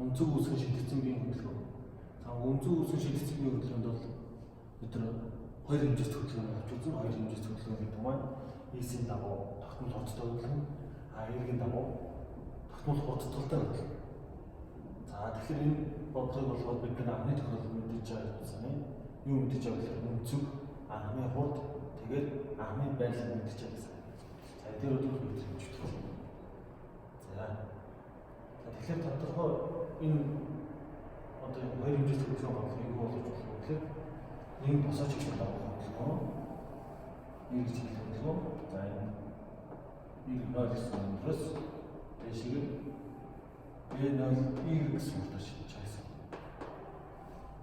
Өнцөг үүсгэн шидэгдсэн биеийн хөдөлгөөн. За, өнцөг үүсгэн шидэгдсэн биеийн хөдөлгөөнд бол бид нар хоёр хэмжээст хөдөлгөөнийг авч үзэн, хоёр хэмжээст хөдөлгөөн гэдэг маань X-ийн дагуу тогтмол хурдтай хөдөлгөөн, а Y-ийн дагуу тогтмол хурдтай хөдөлгөөн. За, тэгэхээр энэ бодлогыг болгоод бид нар анхны тохиолдолд мэдэж байгаа юм. Юу мэдэж байгаа гэхээр өнцөг, анхны хурд, тэгээд анхны байрлал мэдэж байгаа гэсэн. За, тэр бол бид хэмжигдэх. За. За, тэгэхээр тодорхой энэ одоо энэ хоёр хэмжээст хөдөлгөөн бодлогыг юу болгож болох вэ гэхээр нэг босоо чиглэл дагуу хөдөлгөөн, нэг чиглэл хөдөлгөөн. За, энэ Y0 гэсэн өндрөөс дээшээ B0 Y гэсэн хурдаар шидэж байгаа гэсэн.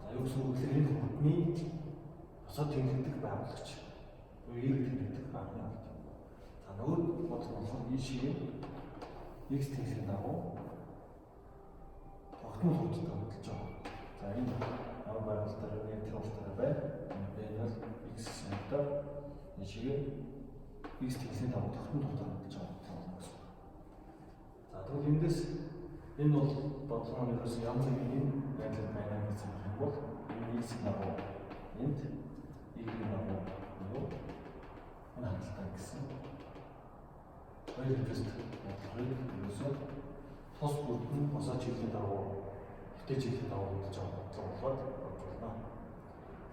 За, юу гэсэн үг гэхээр энэ хурдны босоо тэнхэгдэх байгуулагч буюу Y тэнхэгдэх анхны хурд. За, нөгөө бодлого болохоор ийшээ X тэнхлэгийн дагуу тогтмол хурдтай хөдөлж байгаа. За, энэ ямар байгуулалтаар яг тэр хурдтай байна. Энэ B0 X гэсэн хурдаар ийшээ X тэнхлэгийн дагуу тогтмол хурдаар хөдөлж байгаа болно гэсэн. За, тэгвэл эндээс энэ бол бодлого маань ерөөсөө ямар нэгэн энэ байдлаар байна гэж хэлэх юм бол энэ X-ийн дагуу энд, Y-ийн дагуу юу энэ хандалтай гэсэн хоёр хэмжээст бодлогыг ерөөсөө тус бүрдэн босоо чиглэлийн дагуу, хэвтэй чиглэлийн дагуу хөдөлж байгаа бодлого болгоод болж болно.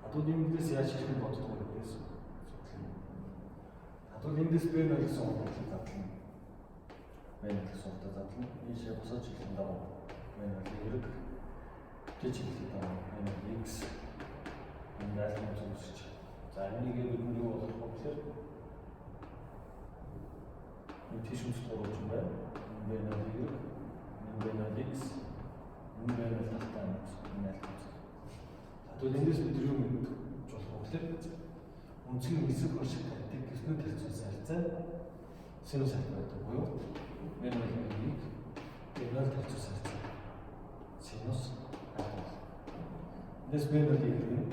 А тэгвэл эндээс яаж хэрхэн боддог вэ гэдгээс асуудал юм. А тэгвэл эндээс B0 гэсэн бодлогыг задлана. B0 гэсэн хурдаа задлана. Ийшээ босоо чиглэлийн дагуу B0 Y, хэвтэй чиглэлийн дагуу B0 X, энэ айлын зүг үүсэж. За, энийг бид юу болгох вэ гэхээр энэ тийш үндэс гурван байна. Энэ B0 Y, энэ B0 X, энэ B0 талтай энэ айлын зүг. За, тэгвэл эндээс бид юу мэдэж болох вэ гэхээр өнцгийн эсрэг хөршиг катетыг гэртнүүд харьцуулсан харьцаа синус альфа байдаг буюу B0 Y-ийг B0 харьцуулсан харьцаа синус альфа. Эндээс B0 Y нь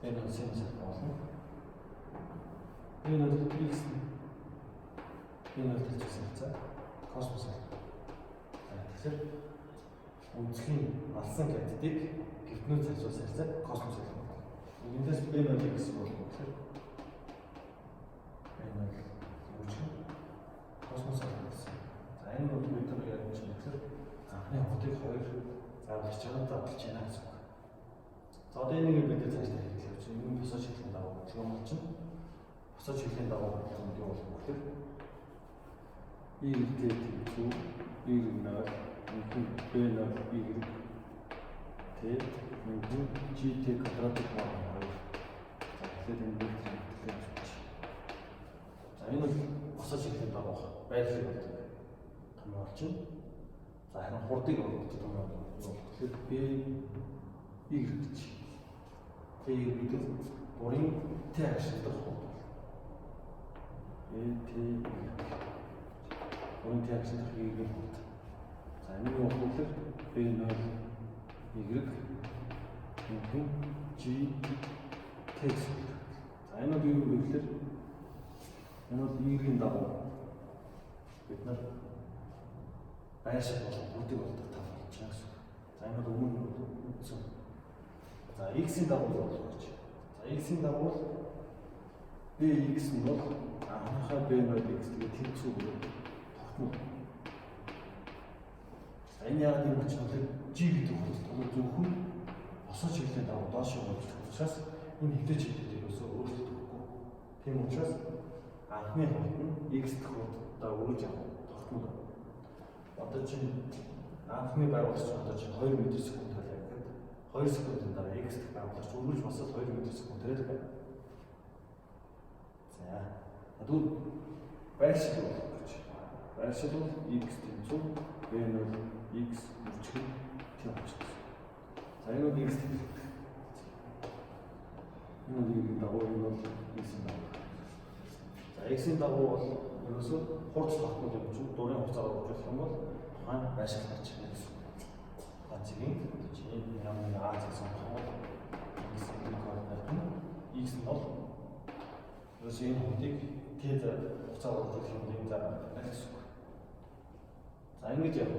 B0 синус альфа болно. B0 X нь B0 харьцуулсан харьцаа косинус альфа. За, тэгэхээр өнцгийн алсан катетыг гэртнүүд харьцуулсан харьцаа косинус альфа болно. Эндээс B0 X болно гэхээр B0 юу ч косинус альфа гэсэн. За, энэ бол бид нар яг чинь гэхээр анхны хурдыг хоёр байгуулагчаар задлж байна гэсэн үг. За, одоо энийг бид нар цаашдаа хэрэглэх явж байна. Энэ босоо чиглэлийн дагуу хөдөлгөөн болчихно. Босоо чиглэлийн дагуу хөдөлгөөнд юу болох вэ гэхээр Y T тэнцүү Y0 нэгэн B0 Y T нэгэн GT квадрат маань 2. За, тэгэхээр энэ вектор хөдөлгөөн болж. За, энэ бол босоо чиглэлийн дагуу байрлалыг болдог том болчихно. За, харин хурдыг олдог том юу болох гэхээр B Y гэж. T Y гэдэг дурын T агшилдах хурд бол. B T Y. Дурын T агшилдах Y-ийн хурд. За, энэ юу болох вэ гэхээр B0 Y нэгэн G T гэсэн. За, энэ бол юу вэ гэхээр энэ бол Y-ийн дагуу бид нар байршил болон хурдыг олдог тал болж байна гэсэн. За, энэ бол өмнө үзсэн. За, X-ийн дагуу болох гэж. За, X-ийн дагуу BX нь бол анхныхаа B0 X тэгээд тэнцүү буюу тогтмол. За, энэ яг юм болчих вэ? G гэдэг хурд тулуу зөвхөн босоо чиглэлийн дагуу доош явж учраас энэ хэвтэй чиглэлд ерөөсөө өөрчлөгдөхгүй. Тийм учраас анхны хурд нь X дэх хурдаа үргэлж явах тогтмол. Одоо чинь анхны байгуулагч одоо чинь 2 м/секунд байлаа гэхэд 2 секундын дараа X дэх байгуулагч үргэлж бас л 2 м/секунд л байна. За, тэгвэл байршил болох гэж. Байршил бол X тэнцүү B0 X үржих T болчихсон. За, энэ бол X тэнцүү. Энэ бол Y-ийн дагуу, энэ бол X-ийн дагуу. За, X-ийн дагуу бол ерөөсөө хурд тогтмол юм чинь дурын хугацаагаар үржих юм бол тухайн байршил гарч ирнэ гэсэн үг. Тухайн цэгийн одоо чиний ямар нэг А цэг сонгох юм бол X Y координат нь X нь бол ерөөсөө энэ хурдыг T T хугацаа үргэлжлүүлэх юм энэ зам байна гэсэн үг. За ингэж яг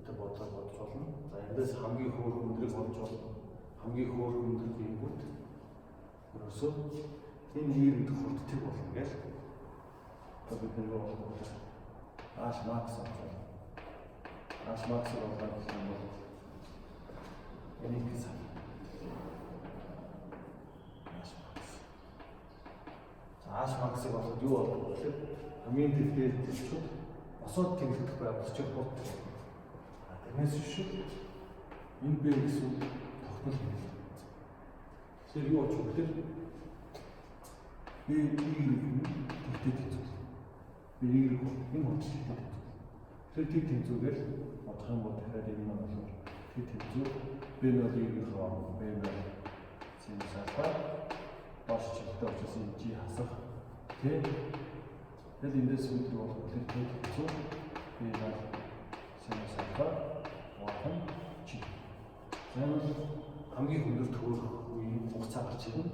тэр бодлого бодож болно. За эндээс хамгийн хөөрхөн өндрийг бодож болно. Хамгийн хөөрхөн өндөр гэнгүүт ерөөсөө энэ Y гэдэг хурд тэг болно гэл. Одоо бид нэг болох H max болж байна. H max болоод гэх юм бол энийг гэсэн. H max. За H max-ыг болоход юу болох вэ гэхээр хамгийн дэлгээр дэлчүүд босоод тэнхлэх байгуулчих хурд. Тэрнээс шүл энэ B гэсэн тогтмол хэмнэл. Тэгэхээр юу болж вэ гэхээр B Y тэгтээ тэнцвэл. B Y энэ хурд тэгтээ тэнцвэл. Тэгэхээр тэг тэнцвүүгээр бодох юм бол дахиад энэ маань болохоор тэг тэнцүү B нь бол Y-ийн B нь бол синус альфа доош чиглэлтэй учраас энэ G хасах T. Тэгэл эндээс бид юу болох вэ гэхээр T тэнцүү B бол синус альфа 1 G. За энэ бол хамгийн өндөр төөрөх үеийн хугацаа гарч ирнэ.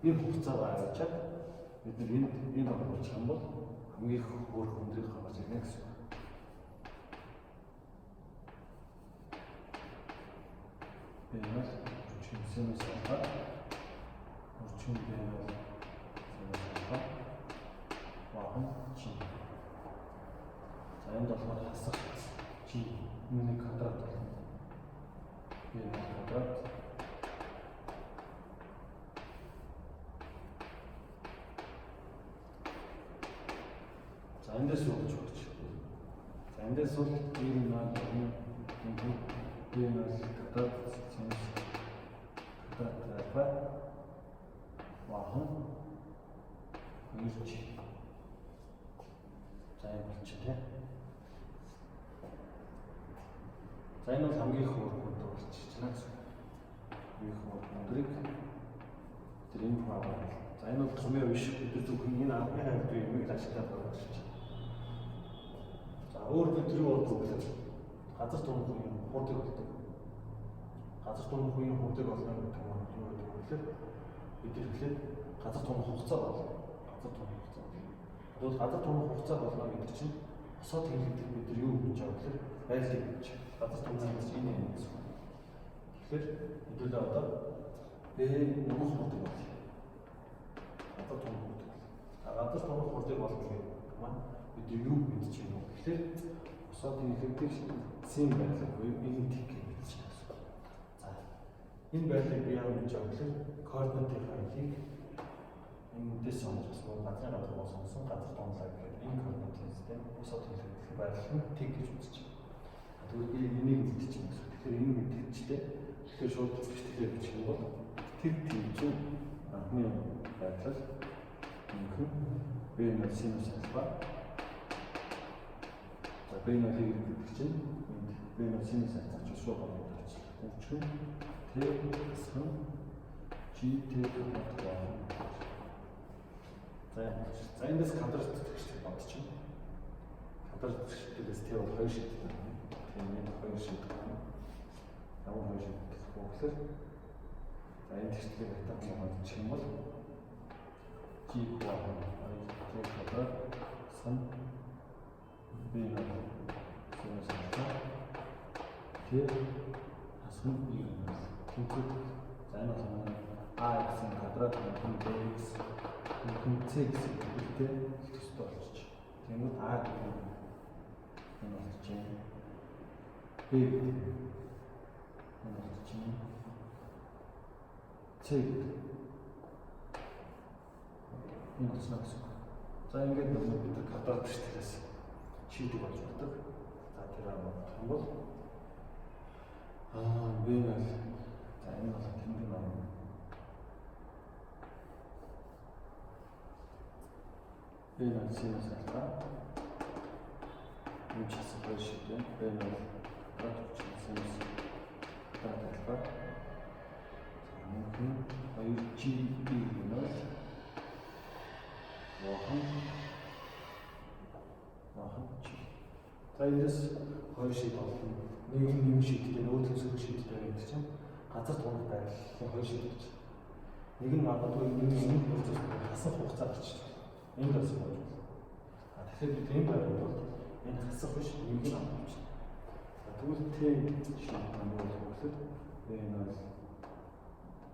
Энэ хугацаагаа авчиад бид нар энд энэ оруулах юм бол хамгийн хөөрөх өндрийг гаргаж ирнэ гэсэн үг. B бол синус альфа орчин B бол синус альфа 1 G. За энд болохоор хасах G үүний квадрат болно. B бол квадрат. За эндээс юу болж байгаа ч. За эндээс бол Y маань B бол квадрат синус квадрат альфа 1 2 G. За энэ болчих тий. За энэ бол хамгийн их өндөр болчих чинь гэсэн. Хамгийн их өндрийг тэр энэ хүн аваад. За энэ бол томьёо биш. Бид нар зөвхөн энэ анхны хавьд юмыг ашиглаад байгаа гэж байна. За өөр бид юу болдог вэ гэхээр газар тунах үеийн хурдыг болдог. Газар тунах үеийн хурдыг олно гэдэг нь юу гэдэг вэ гэхээр бид нар эхлээд газар тунах хугацаа болно. Газар тунах хугацаа. Тэгвэл газар тунах хугацаа болно гэдэг чинь босоо тэнхлэгдэх бид нар юу гэж байгаа гэхээр байрлалыг гэж. Газар тунах гэж энэ юм гэсэн. Тэгэхээр хэдүүлээ одоо B нумх хурдыг болно. Газар тунах хурдыг болно. За газар тунах хурдыг болно гэдэг маань бид нар юу мэдэж байна вэ гэхээр босоо тэнхлэгдэх эцсийн байрлал буюу энэ тэг гэж мэдэж байна гэсэн. За энэ байрлалыг би яг мэдэж байгаа гэхээр координатын хавийг эндээс сонгосон газрын гадуур сонгосон газар тунлаа гэхээр энэ координатын систем босоо тэнхлэгдэх байрлал нь тэг гэж үзэж байна. Тэгвэл би энийг мэдэж байна гэсэн. Тэгэхээр энэ мэдчихлээ. Тэгэхээр шууд бичгэлээр бичих юм бол тэг тэнцүү анхны байрлал нөхөн B нь синус альфа. За B нь Y гэдэг чинь энд B нь синус альфа ч шууд ороод ирчихлээ. Өчгөн T хасах нь G T квадрат болно. За эндээс квадрат тэгшдэг бодчихно. Квадрат тэгшдэгээс T бол 2 шийддэг байна. Тийм энд 2 шийдэх байна. Ямар 2 шийдэх вэ гэхээр за энэ тэгшлийг хатан бодчих юм бол G квадрат 2 T квадрат сан B нь синус альфа T хасах нь Y тэнцүү. За энэ бол AX-ийн квадрат нөхөн BX нөхөн C гэсэн хэлбэртэй төстэй болчих. Тэгмээд A гэдэг нь энэ болчих юм. B гэдэг энэ болчих юм. C гэдэг энэ болчихно гэсэн үг. За ингээд нөгөө бид нар квадрат тэгшлээс шийдэг болж болдог. За тэр бодох юм бол B нь бол за энэ бол тэмдэг ном. B нь синус альфа. Энэ ч хасах хоёр шийдвэ. B нь бол квадрат синус квадрат альфа. За нөхөн 2G Y нь бол 1 G. За эндээс хоёр шийд олно. Нэг нь юм шийдтэй, нөгөөх нь сөрөг шийдтэй гэдэг чинь газар тунах байрлалын хоёр шийд гэж. Нэг нь магадгүй нэг нь процесс хасах хугацаа гарч ирж байна. Энд бас болж байна. Тэгэхээр бид энэ байранд бол энэ хасах биш нэг нь авах чинь. За тэгвэл T шилдэг маань юу болох вэ гэхээр B0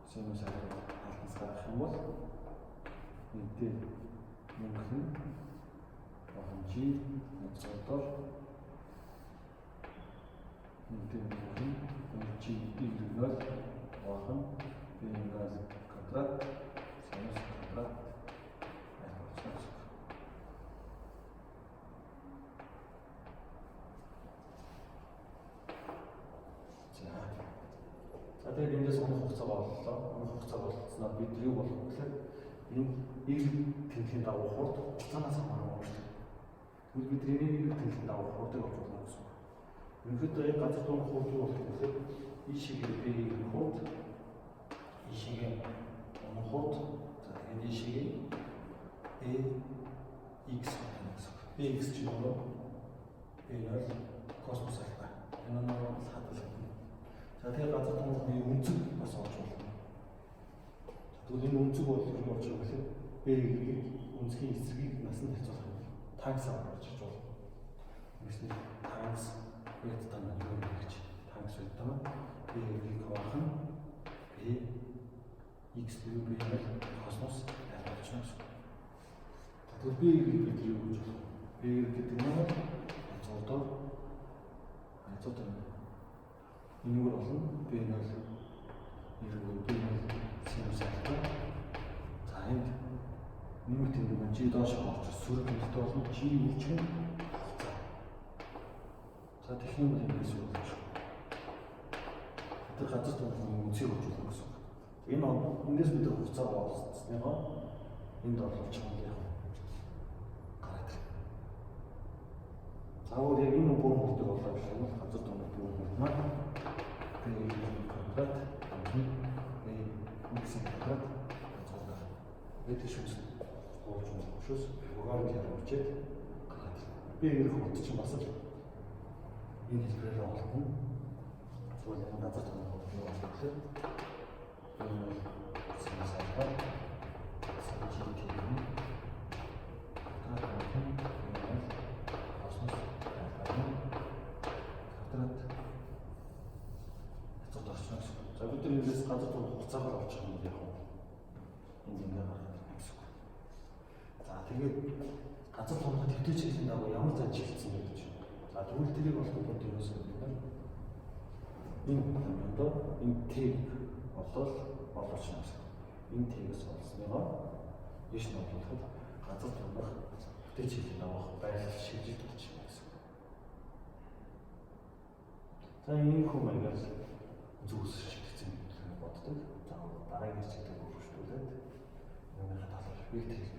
синус альфа алтнаас гаргах юм бол 1 дээр нэмэх нь болон G язгуурдоор 1 дээр нэмэх нь G Y0 болон B0 квадрат синус квадрат альфа болсон гэсэн. За тэгээд эндээс өмнөх хугацаагаа оллоо. Өмнөх хугацааг олсноор бид юу болох вэ гэхээр энэ Y тэнхлийн дагуу хурд хугацаанаас хамааран өөрчлөгдөнө. Тэгвэл бид энийг Y тэнхлийн дагуу хурдыг олж болно гэсэн үг. Ерөнхийдөө яг газар дунд хурд юу болох вэ гэхээр ийшээгээ B хурд, ийшээгээ өмнөх хурд, за тэгээд ийшээгээ A X болно гэсэн үг. B X чинь өөрөө B0 косинус альфа. Энэ нь хадгалагдана. За тэгээд газар дундны өнцөг бас олж болно. Тэгвэл энэ өнцөг бол юу болж байгаа вэ гэхээр B Y-ийг өнцгийн эсрэгийг насанд харьцуулах юм бол тангенс орж ирж болно. Ингэснээр тангенс бета маань юу вэ гэж тангенс бета маань B Y-ийг хуваах нь B X буюу B0 косинус альфа болчихно гэсэн. Тэгвэл B Y бид юу гэж болох вэ? B Y гэдэг нь язгуурдоор энэгээр болно B0 эргүү B0 синус альфа. За энд нэмэх тэмдэг маань G доош орж сөрөг тэмдэгтэй болно. G үржих нь хугацаа. За тэгэх юм бол эндээс юу болж вэ? Бид газар дундын үнцийг олж болно гэсэн үг. Энэ эндээс бид хугацаагаа олсныгоо энд оруулах юм яг гараад ирнэ. Заавал яг энэ бүрэн хурдыг олоо гэх юм бол газар дундын бүрэн хурд маань B квадрат B x квадрат язгуурлаа. Бид шүүс хуулж шүүс Пифагорын теорем бичээд гаргаад ирнэ. B ирэх хурд чинь бас л энэ хэлбэрээр олдоно. Тэгвэл энэ газар дундын хурд юу болох вэ гэхээр энэ бол синус альфа G T квадрат нь косинус альфа квадрат язгуурд орчихно гэсэн. За бид нар эндээс газар дунд хугацаагаар олчих юм бол яг энд ингээ гаргаад ирнэ гэсэн үг. За тэгээд газар дундаа төвтэй чиглэлийн дагуу ямар зай чиглэсэн бэ гэж. За тэгвэл тэрийг олохын тулд ерөөсөө бид нар энэ ламбдо энэ Т-г олвол олооч гэсэн. Энэ Т-гээс олсныгоо ийш нь оруулахад газар дундах төвтэй чиглэлийн дагуух байрлал шилжилт болчих юм гэсэн. За энэ хүү маягаар зүгс шигдсэн гэж боддог. За дараагийн хичээлээр үргэлжлүүлээд юуныхаа талаар вектор хэлбэрээр